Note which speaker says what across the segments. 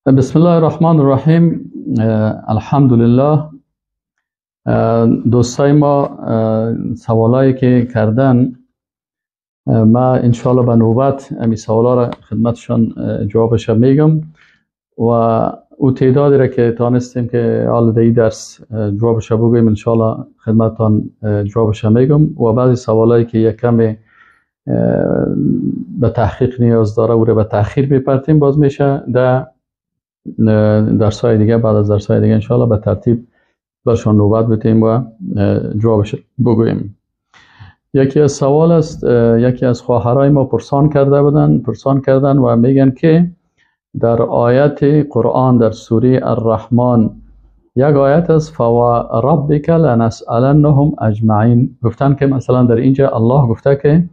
Speaker 1: بسم الله الرحمن الرحیم. الحمدلله. دوستای ما سوالایی که کردن، ما انشالله به نوبت امی سوالا را خدمتشان جوابش میگم و او تعدادی را که تانستیم که حال در درس جوابش بگویم انشالله خدمتتان جوابش میگم و بعضی سوالایی که یک کم به تحقیق نیاز داره او را به تأخیر میپرتیم، باز میشه در درسای دیگه، بعد از درسای دیگه انشالله به ترتیب برشان نوبت بتیم و جوابش بگوییم. یکی از سوال است، یکی از خواهرای ما پرسان کرده بودن، پرسان کردن و میگن که در آیت قرآن در سوره الرحمن یک آیت است، فوربک لنسألنهم اجمعین. گفتن که مثلا در اینجا الله گفته که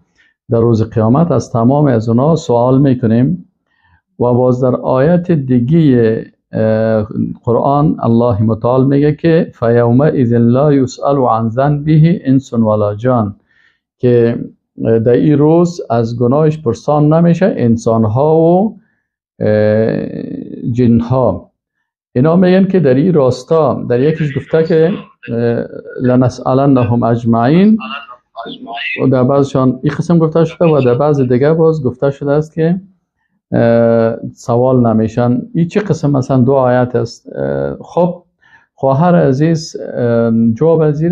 Speaker 1: در روز قیامت از تمام از اونا سوال میکنیم و باز در آیت دیگه قرآن الله متعال میگه که فیومئذ لا یسأل عن ذنبه انس ولا جان، که در این روز از گناهش پرسان نمیشه انسان ها و جن ها. اینا میگن که در این راستا در یکیش گفته که لنسألنهم اجمعین و در بعضشان این قسم گفته شده و در بعض دیگه باز گفته شده است که سوال نمیشن. این چه قسم مثلا دو آیت است؟ خب خواهر عزیز، جواب از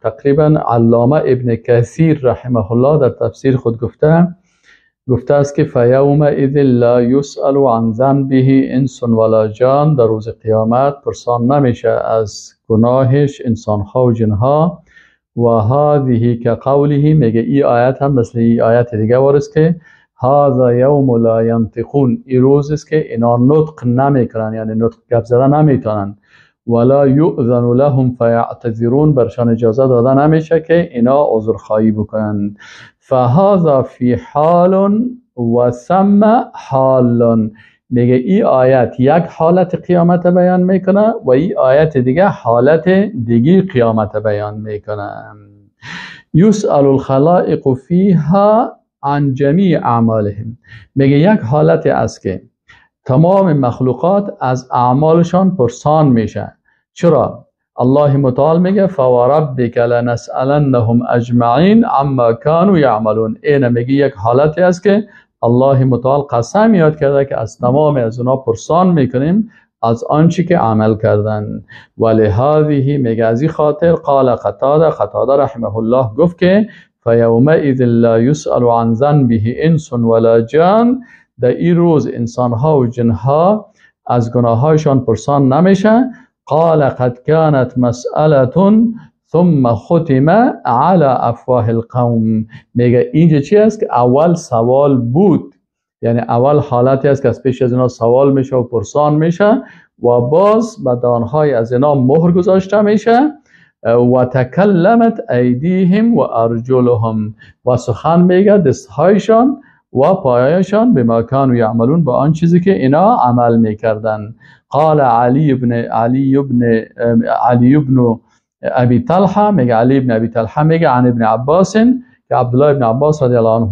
Speaker 1: تقریبا علامه ابن کثیر رحمه الله در تفسیر خود گفته است که فیومئذ لا یسأل عن ذنبه انس ولا جان، در روز قیامت پرسان نمیشه از گناهش انسانها و جنها. و هذه که قوله، میگه ای آیت هم مثل ای آیت دیگه وارد که هذا یوم لا ینطقون، ای روز است که اینا نطق نمیکنن، یعنی نطق گپ زدن نمیتونن. ولا یؤذن لهم فیعتذرون، برشان اجازه داده نمیشه که اینا عذرخواهی بکنن. فهذا فی حال و ثم حال، میگه ای آیت یک حالت قیامت بیان میکنه و ای آیت دیگه حالت دیگه قیامت بیان میکنه. یسأل الخلائق فیها عن جمیع اعمالهم، میگه یک حالت است که تمام مخلوقات از اعمالشان پرسان میشه. چرا؟ الله متعال میگه فوربک لنسألنهم اجمعین عما كانوا یعملون. اینه میگه یک حالتی است که الله متعال قسم یاد کرده که از تمام از اونا پرسان میکنیم از آنچه که عمل کردن. ولهذه میگه از این خاطر قال قتاده، قتاده رحمه الله گفت که فیومئذ لا یسأل عن ذنبه انس ولا جان، در این روز انسانها و جنها از گناهایشان پرسان نمیشه. قال قد كانت مسألة ثم ختم على افواه القوم، میگه اینجا چی است که اول سوال بود، یعنی اول حالتی است که از پیش از اینا سوال میشه و پرسان میشه و باز به دانهای از اینا مهر گذاشته میشه. و تکلمت ایدیهم و ارجلهم، و سخن میگه دستهایشان و پایایشان بما کانوا یعملون، با آن چیزی که اینا عمل میکردن. قال علی ابن ابی طلحه، میگه علی ابن ابی طلحه میگه عن ابن عباس، که عبدالله ابن عباس رضی الله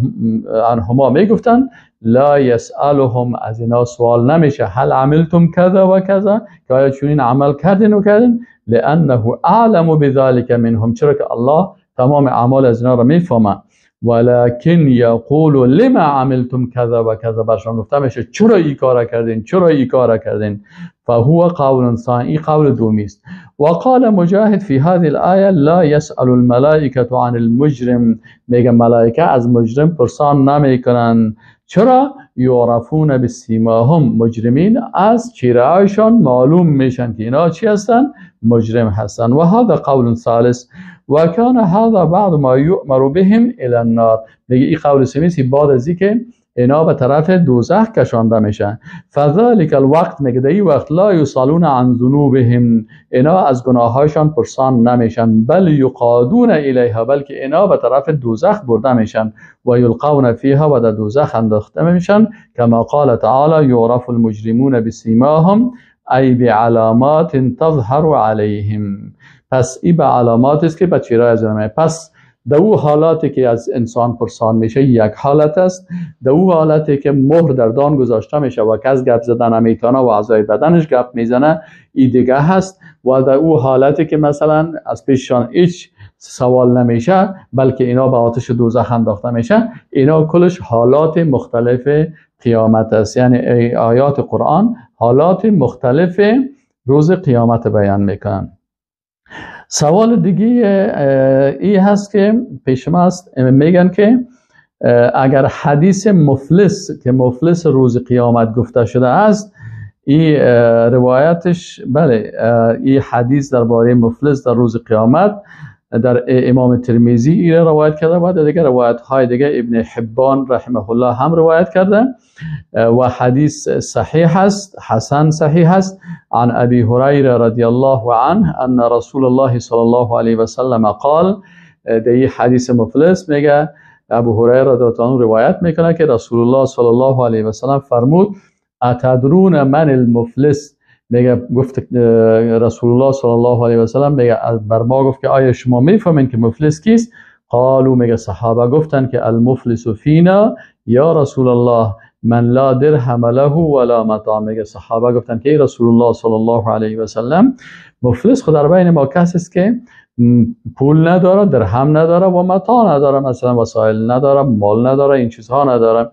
Speaker 1: عنهما میگفتن لا یسألهم، از اینا سوال نمیشه هل عملتم کذا و کذا، که آیا چنین عمل کردین و کردین، لانه اعلم بذلك منهم، چرا که الله تمام اعمال از اینا را میفهمه. ولكن یقول لما عملتم کذا و کذا، برشان گفته میشه چرا این کارا کردین، چرا این کارا کردین. فهو قول ثانی، قول دومی است. وقال مجاهد في هذه الآية لا يسأل الملائكة عن المجرم، میگه ملائکه از مجرم پرسان نمیکنن. چرا؟ یعرفون بسیماهم، مجرمین از چهره‌هایشان معلوم میشن که اینا چی هستن؟ مجرم هستن. و هذا قول ثالث و کان هذا بعد ما یؤمر بهم الى النار، میگه این قول سومی بعد از اینکه اینا به طرف دوزخ کشانده میشن. فذلك الوقت، میگه در این وقت لا یسالون عن ذنوبهم، اینا از گناهایشان پرسان نمیشن، بل یقادون الیها، بلکه اینا به طرف دوزخ برده میشن و یلقون فیها، و در دوزخ انداخته میشن. کما قال تعالی یعرف المجرمون بسیماهم ای بعلامات تظهر علیهم، پس این به علامات است که به چهره از اینا. پس در او حالاتی که از انسان پرسان میشه یک حالت است، در او حالتی که مهر در دان گذاشته میشه و کس گپ زدن نمیتونه و اعضای بدنش گپ میزنه ای دیگه هست، و در او حالتی که مثلا از پیششان هیچ سوال نمیشه بلکه اینا به آتش دوزخ انداخته میشه. اینا کلش حالات مختلف قیامت است. یعنی آیات قرآن حالات مختلف روز قیامت بیان میکنن. سوال دیگه ای هست که پیش ما است، میگن که اگر حدیث مفلس که مفلس روز قیامت گفته شده است، این روایتش بله، این حدیث درباره مفلس در روز قیامت در امام ترمذی این روایت کرده و دیگه روایت های دیگه ابن حبان رحمه الله هم روایت کرده و حدیث صحیح است، حسن صحیح است. عن ابی هریره رضی الله عنه ان رسول الله صلی الله علیه و سلم قال، در این حدیث مفلس میگه ابو هریره رضی الله عنه روایت میکنه که رسول الله صلی الله علیه و سلم فرمود اتدرون من المفلس، میگه گفت رسول الله صلی الله علیه و سلم میگه بر ما گفت که آیا شما میفهمین که مفلس کیست؟ قالو، میگه صحابه گفتن که المفلس فینا یا رسول الله من لا درهم له ولا متاع. میگه صحابه گفتن که ای رسول الله صلی الله علیه و سلم مفلس خود در بین ما کسی است که پول نداره، درهم نداره و متاع نداره، مثلا وسایل نداره، مال نداره، این چیزها نداره.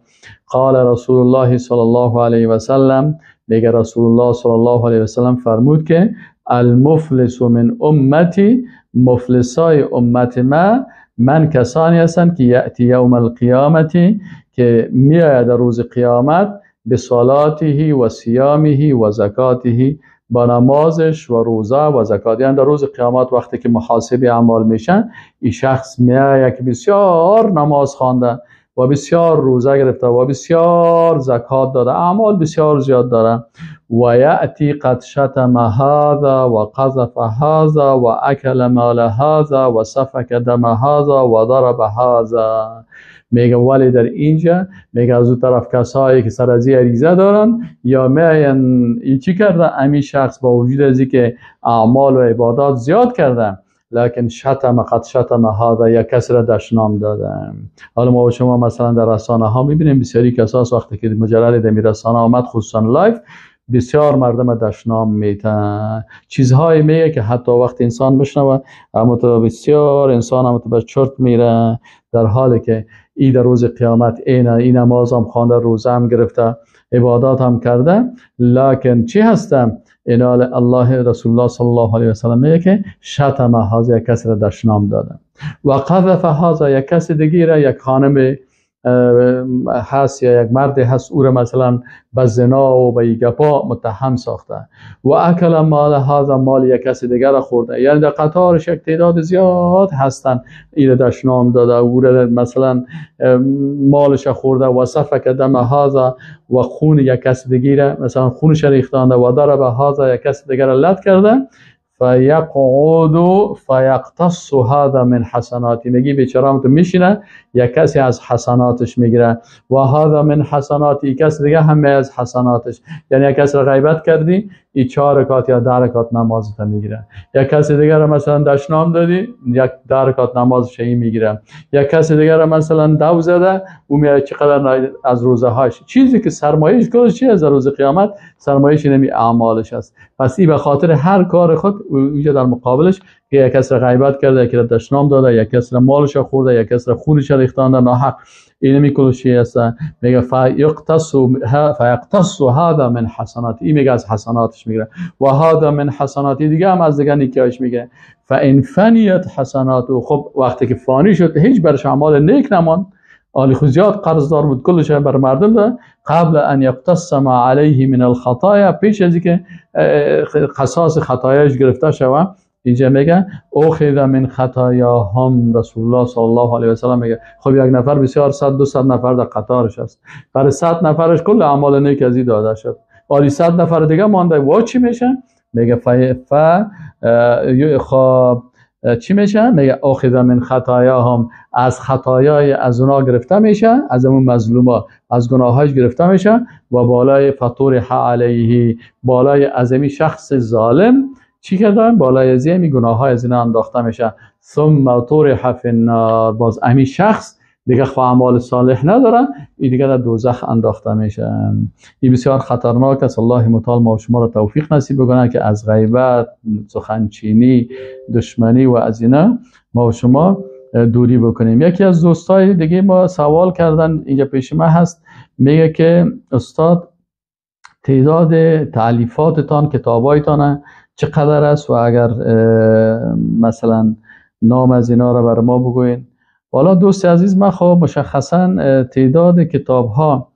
Speaker 1: قال رسول الله صلی الله علیه و سلم، میگه رسول الله صلی الله علیه و سلم فرمود که المفلس من امتی، مفلسای امت ما من کسانی هستند که یأتی یوم القیامتی، که میآید در روز قیامت به صلاته و صیامه و زکاته، با نمازش و روزه و زکات. یعنی در روز قیامت وقتی که محاسبه اعمال میشن، این شخص میآید که بسیار نماز خوانده و بسیار روزه گرفته و بسیار زکات داده، اعمال بسیار زیاد داره. و یأتی قد شتم هذا و قذف هذا و اکل مال هذا و سفک دم هذا و ضرب هذا. میگه ولی در اینجا میگه از اون طرف کسایی که سر از عریضه دارن یا میاین ای چی کرده، امی شخص با وجود از که اعمال و عبادات زیاد کرده، لکن شتم قد شتم هذا، یا کسی را دشنام داده. حالا ما و شما مثلا در رسانه ها میبینیم بسیاری کساس وقتی که مجرد دمی رسانه آمد، خصوصا live، بسیار مردم دشنام میتن، چیزهایی میگه که حتی وقتی انسان بشنوه اما تو بسیار انسان اما تو به چرت میره، در حالی که ای در روز قیامت این نماز هم خوانده، روزه هم گرفته، عبادات هم کرده، لکن چی هستم؟ اینا الله رسول الله صلی الله علیه و سلم میگه که شتم هذا، یک کسی را دشنام داده، و قذف هذا، یک کسی دیگه را، یک خانم هست یا یک مرد هست، او را مثلا به زنا و به گپا متهم ساخته، و اکل مال هذا، مال یک کسی دیگر را خورده. یعنی در قطارش یک تعداد زیاد هستن، این را دشنام داده، او را مثلا مالش خورده، و سفک دم هذا، و خون یک کسی دیگر را مثلا خونش ریختانده، و ضرب هذا، یک کسی دیگر را لط کرده. فیقعد فیقتص هذا من حسناتی، میگی بیچاره تو میشینه یک کسی از حسناتش میگیره، و هذا من حسناتی، کسی دیگه هم از حسناتش. یعنی یک کسی را غیبت کردی، ای 4 رکعت یا 10 رکعت نمازت میگیره، یک کسی دیگه را مثلا دشنام دادی، یک 10 رکعت نمازش میگیره، یک کسی دیگه را مثلا دو زده، او میاد چقدر از روزه هاش، چیزی که سرمایه‌اش کلش چی از روز قیامت سرمایه‌اش نمی اعمالش است. پس ای به خاطر هر کار خود اونجا در مقابلش که یک کس را غیبت کرده، یک را دشنام داده، یک کس را مالش خورده، یک کس را خونش ریختانده ناحق، این میکلشی است. میگه فیقتص هذا من حسنات، این میگه از حسناتش میگیره، و هذا من حسناتی، دیگه هم از دیگه نیکیاش میگه. فان فنیت حسنات، خب وقتی که فانی شد هیچ برش اعمال نیک نماند، آلی خود زیاد قرضدار بود، کلش بر مردم ده. قبل ان یقتصم علیه من الخطایا، پیش از اینکه قصاص خطایاش گرفته شوه، اینجا میگه اخذ من خطایاهم، رسول الله صلی الله علیه و سلم میگه خب یک نفر بسیار 100 200 نفر در قطارش است، برای 100 نفرش کل اعمال نیک از این داده شد، آلی 100 نفر دیگه مانده، وا چی میشه؟ میگه ف خب چی میشه؟ میگه اخذ من خطایاهم، از خطایای از اونا گرفته میشه، از اون مظلوما، از گناهاش گرفته میشه، و بالای فطور علیه، بالای از این شخص ظالم چی کردن؟ بالای از این گناه های از اینا انداخته میشه. ثم طرح فی النار، باز امی شخص دیگه خو اعمال صالح نداره، این دیگه در دوزخ انداخته میشه. این بسیار خطرناک است. الله متعال ما و شما را توفیق نصیب بکنه که از غیبت، سخنچینی، دشمنی و از اینا ما و شما دوری بکنیم. یکی از دوستای دیگه ما سوال کردن، اینجا پیش ما هست، میگه که استاد تعداد تالیفاتتان، کتابایتان چقدر است و اگر مثلا نام از اینا را بر ما بگوین. والا دوست عزیز، ما خب مشخصا تعداد کتاب ها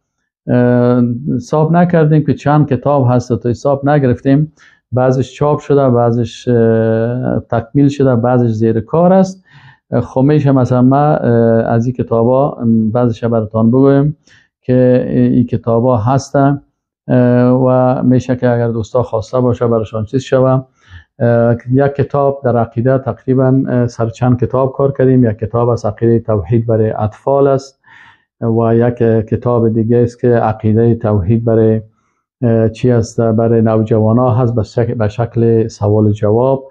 Speaker 1: حساب نکردیم که چند کتاب هست، تا حساب نگرفتیم. بعضش چاپ شده، بعضش تکمیل شده، بعضش زیر کار است. خب میشه مثلا ما از این کتاب ها بعضش براتان بگویم که این کتاب ها هستن و میشه که اگر دوستا خواسته باشه براشان چیز شوه. یک کتاب در عقیده تقریبا سر چند کتاب کار کردیم. یک کتاب از عقیده توحید برای اطفال است و یک کتاب دیگه است که عقیده توحید برای چی است، برای نوجوانا هست به شکل سوال جواب.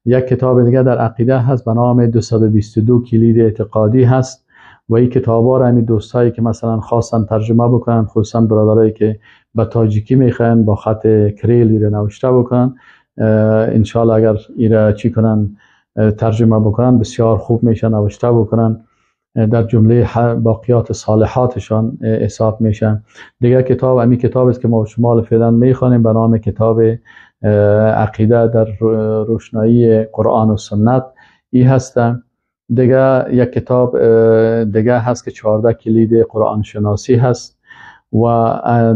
Speaker 1: یک کتاب دیگه در عقیده هست به نام 222 کلید اعتقادی هست و این کتابا را همین دوستایی که مثلا خواستن ترجمه بکنن، خصوصا برادرایی که به تاجیکی میخواین با خط کریل را نوشته بکنن، انشالله اگر ایره چی کنن ترجمه بکنن بسیار خوب میشه، نوشته بکنن در جمله باقیات صالحاتشان حساب میشن. دیگه کتاب امی کتاب است که ما شما فعلا میخوانیم به نام کتاب عقیده در روشنایی قرآن و سنت، ای هستن. دیگه یک کتاب دیگه هست که 14 کلید قرآن شناسی هست و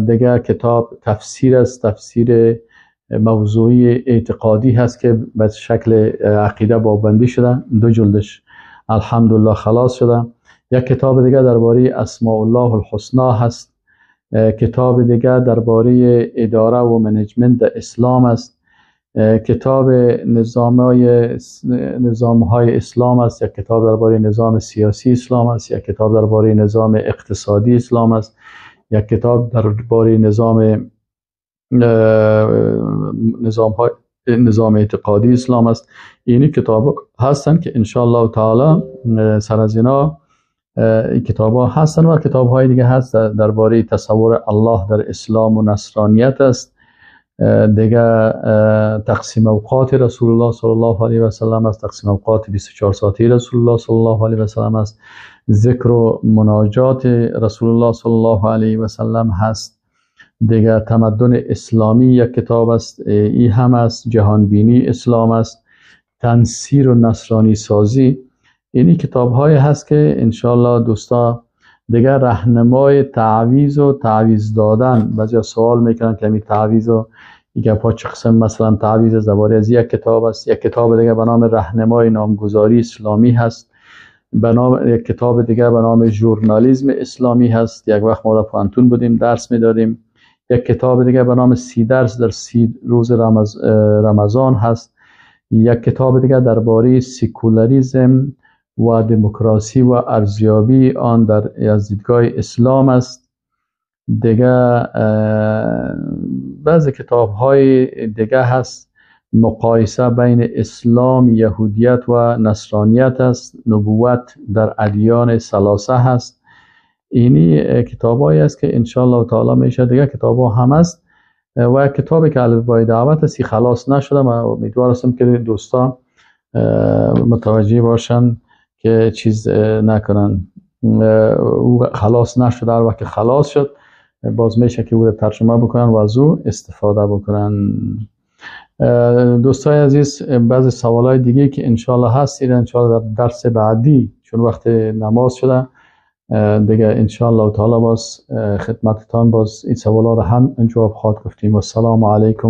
Speaker 1: دیگه کتاب تفسیر است، تفسیر موضوعی اعتقادی هست که به شکل عقیده بابندی شده، 2 جلدش الحمدلله خلاص شده. یک کتاب دیگه درباره اسماء الله الحسنا هست. کتاب دیگه درباره اداره و management در اسلام است. کتاب نظامهای اسلام است. یک کتاب درباره نظام سیاسی اسلام است. یک کتاب درباره نظام اقتصادی اسلام است. یک کتاب درباره نظام اعتقادی اسلام است. اینی کتاب هستند که انشاءالله تعالی سر از اینا این کتاب ها هستن و کتاب های دیگه هست درباره تصور الله در اسلام و نصرانیت است. دیگه تقسیم اوقات رسول الله صلی الله علیه و سلم است، تقسیم اوقات 24 ساعتی رسول الله صلی الله علیه و سلم است، ذکر و مناجات رسول الله صلی الله علیه و سلم هست. دیگه تمدن اسلامی یک کتاب است، ای هم است، جهانبینی اسلام است، تنصیر و نصرانی سازی. اینی کتاب های هست که انشالله دوستا دیگه راهنمای تعویض و تعویض دادن، بعضیا سوال میکنن که همین تعویض و گپا چه قسم مثلا تعویض از درباره از یک کتاب است. یک کتاب دیگه به نام راهنمای نامگذاری اسلامی هست، به نام یک کتاب دیگه به نام ژورنالیسم اسلامی هست. یک وقت ما در پوهنتون بودیم درس میدادیم. یک کتاب دیگه به نام 30 درس در 30 روز رمضان هست. یک کتاب دیگه درباره سکولاریسم و دموکراسی و ارزیابی آن در از دیدگاه اسلام است. دیگه بعضی کتاب های دیگه هست، مقایسه بین اسلام، یهودیت و نصرانیت است، نبوت در ادیان ثلاثه هست. اینی کتاب هایی است که انشاءالله تعالی میشه. دیگه کتاب ها هم است و کتابی که الفبای دعوت است خلاص نشده. من امیدوار هستم که دوستان متوجه باشن که چیز نکنن، او خلاص نشده. هر وقت خلاص شد باز میشه که او رو ترجمه بکنن و از او استفاده بکنن. دوستای عزیز، بعضی سوالای دیگه که انشالله هست انشالله در درس بعدی، چون وقت نماز شده دیگه انشالله تعالی باز خدمتتان باز این سوالا رو هم جواب خواهد گفتیم. و السلام علیکم.